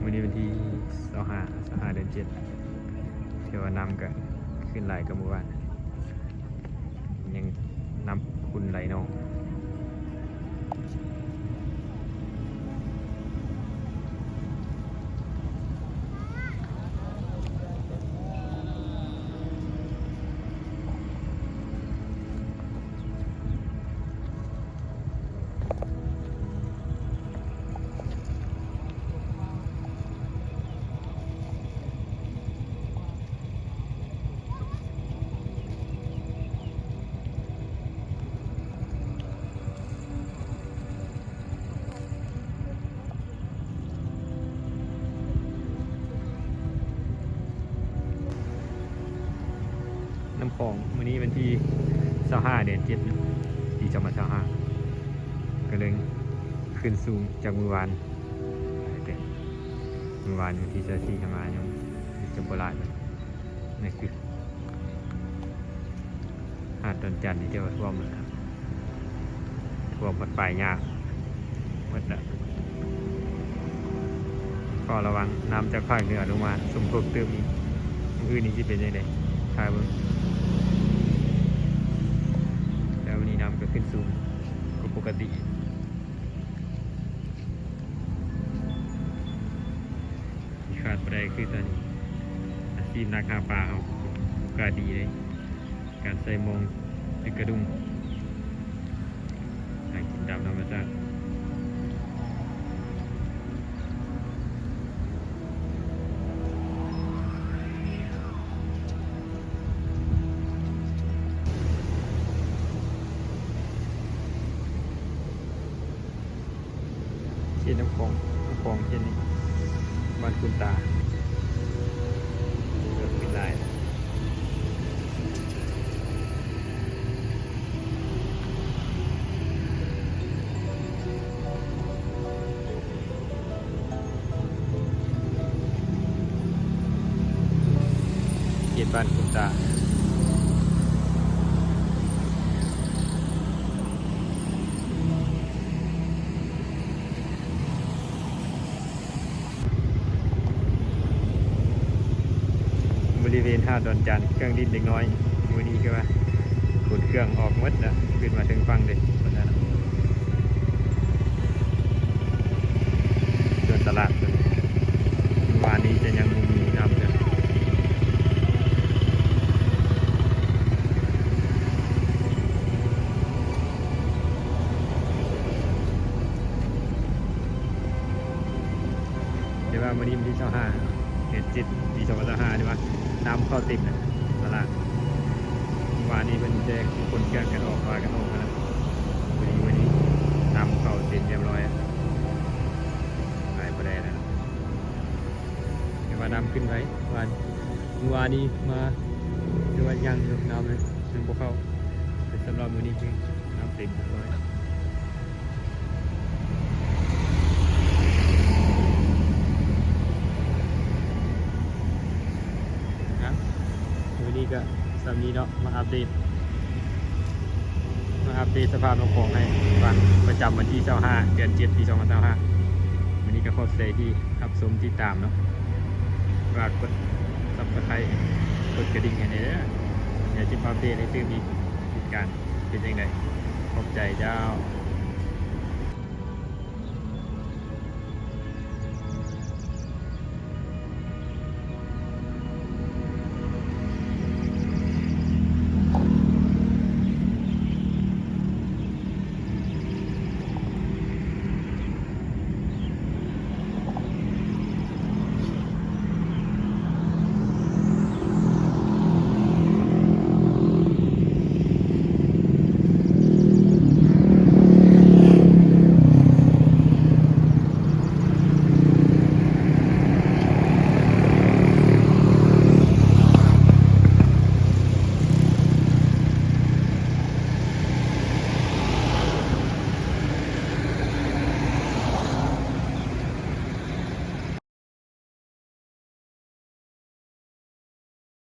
ມື້ນີ້ວັນທີຊາວຫ້າ ຊາວຫ້າເດືອນເຈັດ ຖືວ່ານ້ຳກໍຂຶ້ນຫຼາຍກວ່າມື້ວານ ຍັງນ້ຳຂຸ່ນໄຫຼນອງ. ນ້ຳຂອງມື້ນີ້ວັນທີຊາວຫ້າເດືອນເຈັດເນາະ ປີສອງພັນຊາວຫ້າ ກໍເລີຍຂຶ້ນສູງຈາກມື້ວານຫຼາຍເຕີບ. ມື້ວານວັນທີຊາວສີ່ ຫາມາຍັງມີຈຳບໍ່ຫຼາຍເລີຍ. ນີ້ຄືຫາດດອນຈັນນີ້ ແຕ່ວ່າຖ້ວມແລ້ວນະ ຖ້ວມຮອດປາຍຫຍ້າໝົດແລ້ວ. ເຝົ້າລະວັງນ້ຳຈາກພາກເໜືອລົງມາສົມທົບຕື່ມອີກ ມື້ອື່ນນີ້ຊິເປັນຈັ່ງໃດ ຖ້າເບິ່ງ. ແຕ່ມື້ນີ້ນ້ຳກໍຂຶ້ນສູງກວ່າປົກກະຕິ. ທີ່ຂາດບໍ່ໄດ້ຄືຕອນນີ້ ອາຊີບນັກຫາປາເຮົາ ໂອກາດດີເດ້ ການໃສ່ມອງຕຶກກະດຸ້ງ ຫາກິນຕາມທຳມະຊາດ. ເຂດນ້ຳຂອງ ນ້ຳຂອງເຂດນີ້ ບ້ານຄຸນຕາ ເລິກຂຶ້ນຫຼາຍ. ເຂດບ້ານຄຸນຕາ ບໍລິເວນຫາດດອນຈັນ ເຄື່ອງຫຼິ້ນເດັກນ້ອຍ ມື້ນີ້ຄືວ່າຂົນເຄື່ອງອອກໝົດແລ້ວ ຂຶ້ນມາເທິງຝັ່ງເດ້ ສ່ວນຕະຫຼາດເພິ່ນ ວານນີ້ຈະຍັງບໍ່ມີນ້ຳເທື່ອ. ແຕ່ວ່າມື້ນີ້ວັນທີຊາວຫ້າ ເດືອນເຈັດ ປີສອງພັນຊາວຫ້າ ນີ້ວ່ານ້ຳເຂົ້າເຕັມແລ້ວຕະຫຼາດ. ວານນີ້ເພິ່ນແຈກຄົນເຄື່ອງກັນອອກ ພາກັນອອກມາແລ້ວ. ມື້ນີ້ ມື້ນີ້ນ້ຳເຂົ້າເຕັມຮຽບຮ້ອຍ ຂາຍບໍ່ໄດ້ແລ້ວ. ແຕ່ວ່ານ້ຳຂຶ້ນໄວ ວານ ວານນີ້ມາ ແຕ່ວ່າຍັງຢູ່ ນ້ຳຍັງບໍ່ເຂົ້າ. ແຕ່ສຳລັບມື້ນີ້ຄືນ້ຳເຕັມຮຽບຮ້ອຍ. ນະ ມື້ນີ້ກໍສ່ຳນີ້ເນາະ ມາອັບເດດ ມາອັບເດດສະພາບນ້ຳຂອງໃຫ້ຟັງ ປະຈຳວັນທີຊາວຫ້າ ເດືອນເຈັດ ປີສອງພັນຊາວຫ້າ. ມື້ນີ້ກໍຂອບໃຈທີ່ຮັບຊົມຕິດຕາມເນາະ ຝາກກົດ Subscribe ກົດກະດິ່ງໃຫ້ແດ່ເດີ ດຽວຊິມາອັບເດດໃຫ້ຕື່ມອີກ ເຫດການເປັນຈັ່ງໃດ. ຂອບໃຈເຈົ້າ.